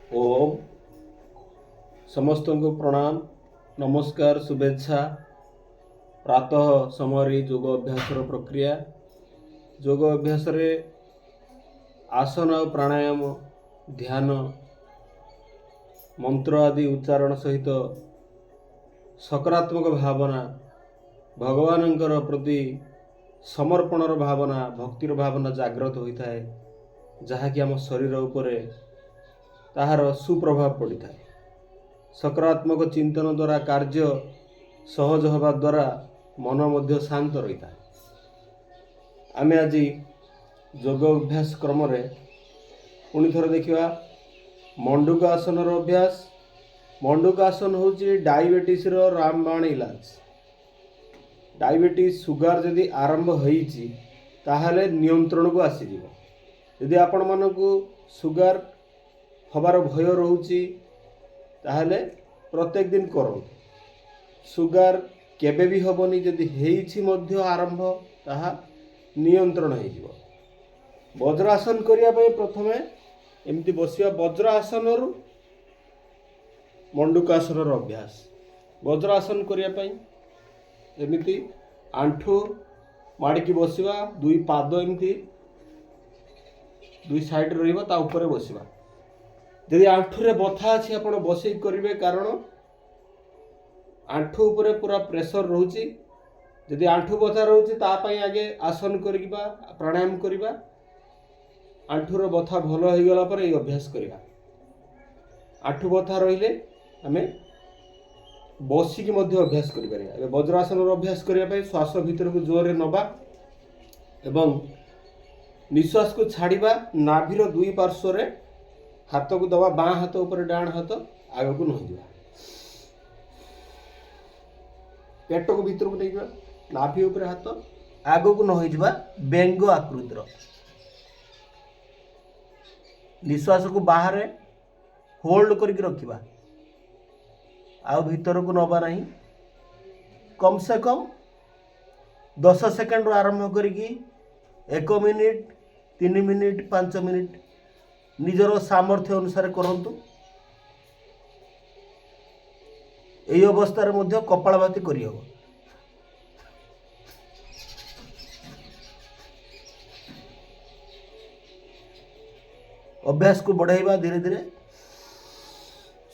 ଓମ୍। ସମସ୍ତଙ୍କୁ ପ୍ରଣାମ, ନମସ୍କାର, ଶୁଭେଚ୍ଛା। ପ୍ରାତଃ ସମୟରେ ଯୋଗ ଅଭ୍ୟାସର ପ୍ରକ୍ରିୟା। ଯୋଗ ଅଭ୍ୟାସରେ ଆସନ ଆଉ ପ୍ରାଣାୟାମ, ଧ୍ୟାନ, ମନ୍ତ୍ର ଆଦି ଉଚ୍ଚାରଣ ସହିତ ସକାରାତ୍ମକ ଭାବନା, ଭଗବାନଙ୍କର ପ୍ରତି ସମର୍ପଣର ଭାବନା, ଭକ୍ତିର ଭାବନା ଜାଗ୍ରତ ହୋଇଥାଏ, ଯାହାକି ଆମ ଶରୀର ଉପରେ ତାହାର ସୁପ୍ରଭାବ ପଡ଼ିଥାଏ। ସକାରାତ୍ମକ ଚିନ୍ତନ ଦ୍ୱାରା କାର୍ଯ୍ୟ ସହଜ ହେବା ଦ୍ୱାରା ମନ ମଧ୍ୟ ଶାନ୍ତ ରହିଥାଏ। ଆମେ ଆଜି ଯୋଗ ଅଭ୍ୟାସ କ୍ରମରେ ପୁଣି ଥରେ ଦେଖିବା ମଣ୍ଡୁକ ଆସନର ଅଭ୍ୟାସ। ମଣ୍ଡୁକ ଆସନ ହେଉଛି ଡାଇବେଟିସ୍ର ରାମବାଣ ଇଲାଜ। ଡାଇବେଟିସ୍, ସୁଗାର ଯଦି ଆରମ୍ଭ ହେଇଛି, ତାହେଲେ ନିୟନ୍ତ୍ରଣକୁ ଆସିଯିବ। ଯଦି ଆପଣମାନଙ୍କୁ ସୁଗାର ହେବାର ଭୟ ରହୁଛି, ତାହେଲେ ପ୍ରତ୍ୟେକ ଦିନ କରନ୍ତୁ। ସୁଗାର କେବେ ବି ହେବନି। ଯଦି ହେଇଛି ମଧ୍ୟ ଆରମ୍ଭ, ତାହା ନିୟନ୍ତ୍ରଣ ହେଇଯିବ। ବଜ୍ରାସନ କରିବା ପାଇଁ ପ୍ରଥମେ ଏମିତି ବସିବା। ବଜ୍ରାସନରୁ ମଣ୍ଡୁକାସନର ଅଭ୍ୟାସ। ବଜ୍ରାସନ କରିବା ପାଇଁ ଏମିତି ଆଣ୍ଠୁ ମାଡ଼ିକି ବସିବା, ଦୁଇ ପାଦ ଏମିତି ଦୁଇ ସାଇଡ଼ରେ ରହିବ, ତା ଉପରେ ବସିବା। ଯଦି ଆଣ୍ଠୁରେ ବଥା ଅଛି, ଆପଣ ବସେଇକି କରିବେ, କାରଣ ଆଣ୍ଠୁ ଉପରେ ପୁରା ପ୍ରେସର ରହୁଛି। ଯଦି ଆଣ୍ଠୁ ବଥା ରହୁଛି, ତା ପାଇଁ ଆଗେ ଆସନ କରିବା, ପ୍ରାଣାୟାମ କରିବା। ଆଣ୍ଠୁର ବଥା ଭଲ ହେଇଗଲା ପରେ ଏଇ ଅଭ୍ୟାସ କରିବା। ଆଣ୍ଠୁ ବଥା ରହିଲେ ଆମେ ବସିକି ମଧ୍ୟ ଅଭ୍ୟାସ କରିପାରିବା। ଏବେ ବଜ୍ରାସନର ଅଭ୍ୟାସ କରିବା ପାଇଁ ଶ୍ୱାସ ଭିତରକୁ ଜୋରରେ ନେବା ଏବଂ ନିଶ୍ୱାସକୁ ଛାଡ଼ିବା। ନାଭିର ଦୁଇ ପାର୍ଶ୍ୱରେ ହାତକୁ ଦେବା, ବାଁ ହାତ ଉପରେ ଡାହାଣ ହାତ, ଆଗକୁ ନଇଯିବା, ପେଟକୁ ଭିତରକୁ ନେଇଯିବା, ନାଭି ଉପରେ ହାତ, ଆଗକୁ ନ ହେଇଯିବା, ବେଙ୍ଗ ଆକୃତିର। ନିଶ୍ୱାସକୁ ବାହାରେ ହୋଲ୍ଡ କରିକି ରଖିବା, ଆଉ ଭିତରକୁ ନେବା ନାହିଁ। କମ୍ ସେ କମ୍ 10 ସେକେଣ୍ଡରୁ ଆରମ୍ଭ କରିକି 1 ମିନିଟ୍, 3 ମିନିଟ୍, 5 ମିନିଟ୍, ନିଜର ସାମର୍ଥ୍ୟ ଅନୁସାରେ କରନ୍ତୁ। ଏହି ଅବସ୍ଥାରେ ମଧ୍ୟ କପାଳଭାତି କରିହେବ। ଅଭ୍ୟାସକୁ ବଢ଼ାଇବା ଧୀରେ ଧୀରେ।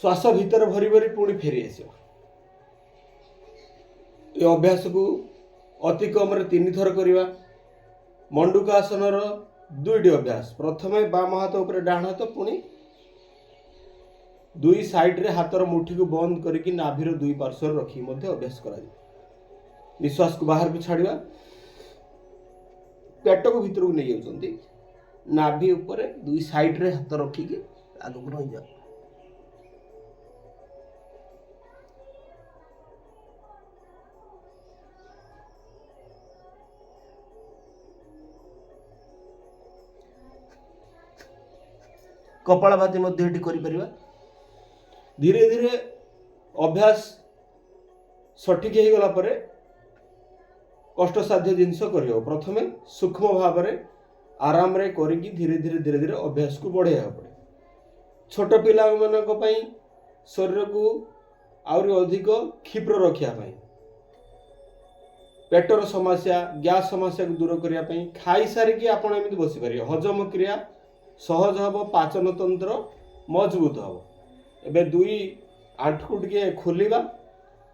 ଶ୍ୱାସ ଭିତରେ ଭରି ଭରି ପୁଣି ଫେରି ଆସିବା। ଏ ଅଭ୍ୟାସକୁ ଅତି କମରେ 3 ଥର କରିବା। ମଣ୍ଡୁକାସନର ଦୁଇଟି ଅଭ୍ୟାସ। ପ୍ରଥମେ ବାମ ହାତ ଉପରେ ଡାହାଣ ହାତ, ପୁଣି ଦୁଇ ସାଇଡ଼ରେ ହାତର ମୁଠିକୁ ବନ୍ଦ କରିକି ନାଭିର ଦୁଇ ପାର୍ଶ୍ୱରେ ରଖିକି ମଧ୍ୟ ଅଭ୍ୟାସ କରାଯିବ। ନିଶ୍ୱାସକୁ ବାହାରକୁ ଛାଡ଼ିବା, ପେଟକୁ ଭିତରକୁ ନେଇଯାଉଛନ୍ତି, ନାଭି ଉପରେ ଦୁଇ ସାଇଡ଼ରେ ହାତ ରଖିକି ଆଗକୁ ରହିଯାଅ। କପାଳଭାତି ମଧ୍ୟ ଏଠି କରିପାରିବା। ଧୀରେ ଧୀରେ ଅଭ୍ୟାସ ସଠିକ ହେଇଗଲା ପରେ କଷ୍ଟସାଧ୍ୟ ଜିନିଷ କରିହେବ। ପ୍ରଥମେ ସୂକ୍ଷ୍ମ ଭାବରେ ଆରାମରେ କରିକି ଧୀରେ ଧୀରେ ଧୀରେ ଧୀରେ ଅଭ୍ୟାସକୁ ବଢ଼େଇବାକୁ ପଡ଼େ। ଛୋଟ ପିଲାମାନଙ୍କ ପାଇଁ ଶରୀରକୁ ଆହୁରି ଅଧିକ କ୍ଷିପ୍ର ରଖିବା ପାଇଁ, ପେଟର ସମସ୍ୟା, ଗ୍ୟାସ୍ ସମସ୍ୟାକୁ ଦୂର କରିବା ପାଇଁ ଖାଇସାରିକି ଆପଣ ଏମିତି ବସିପାରିବେ। ହଜମ କ୍ରିୟା ସହଜ ହେବ, ପାଚନ ତନ୍ତ୍ର ମଜବୁତ ହେବ। ଏବେ ଦୁଇ ଆଣ୍ଠୁକୁ ଟିକେ ଖୋଲିବା।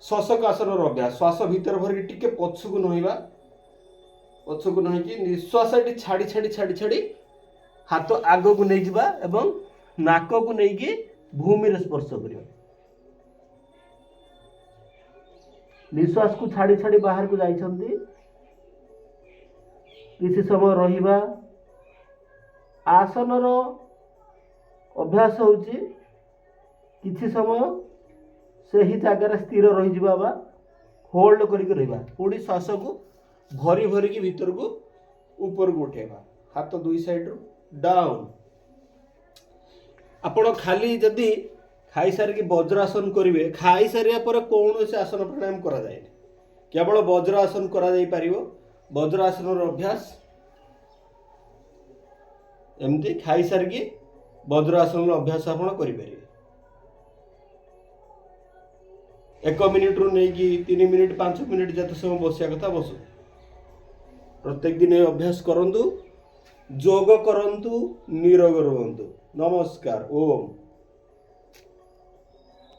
ଶଶକ ଆସନର ଅଭ୍ୟାସ। ଶ୍ୱାସ ଭିତରେ ଭରିକି ଟିକେ ପଛକୁ ନଇଁବା, ପଛକୁ ନଇଁକି ନିଶ୍ୱାସ ଏଠି ଛାଡ଼ି ଛାଡ଼ି ଛାଡ଼ି ଛାଡ଼ି ହାତ ଆଗକୁ ନେଇଯିବା ଏବଂ ନାକକୁ ନେଇକି ଭୂମିରେ ସ୍ପର୍ଶ କରିବା। ନିଶ୍ୱାସକୁ ଛାଡ଼ି ଛାଡ଼ି ବାହାରକୁ ଯାଇଛନ୍ତି, କିଛି ସମୟ ରହିବା। ଆସନର ଅଭ୍ୟାସ ହେଉଛି କିଛି ସମୟ ସେହି ଜାଗାରେ ସ୍ଥିର ରହିଯିବା ବା ହୋଲ୍ଡ କରିକି ରହିବା। ପୁଣି ଶ୍ୱାସକୁ ଭରି ଭରିକି ଭିତରକୁ ଉପରକୁ ଉଠେଇବା, ହାତ ଦୁଇ ସାଇଡ଼ରୁ ଡାଉନ୍। ଆପଣ ଖାଲି ଯଦି ଖାଇସାରିକି ବଜ୍ରାସନ କରିବେ, ଖାଇସାରିବା ପରେ କୌଣସି ଆସନ ପ୍ରାଣାୟାମ କରାଯାଏନି, କେବଳ ବଜ୍ରାସନ କରାଯାଇପାରିବ। ବଜ୍ରାସନର ଅଭ୍ୟାସ ଏମିତି ଖାଇସାରିକି ବଜ୍ରାସନର ଅଭ୍ୟାସ ଆପଣ କରିପାରିବେ। 1 ମିନିଟ୍ରୁ ନେଇକି 3 ମିନିଟ୍, 5 ମିନିଟ୍ ଯେତେ ସମୟ ବସିବା କଥା ବସନ୍ତୁ। ପ୍ରତ୍ୟେକ ଦିନ ଏ ଅଭ୍ୟାସ କରନ୍ତୁ, ଯୋଗ କରନ୍ତୁ, ନିରୋଗ ରୁହନ୍ତୁ। ନମସ୍କାର, ଓମ୍।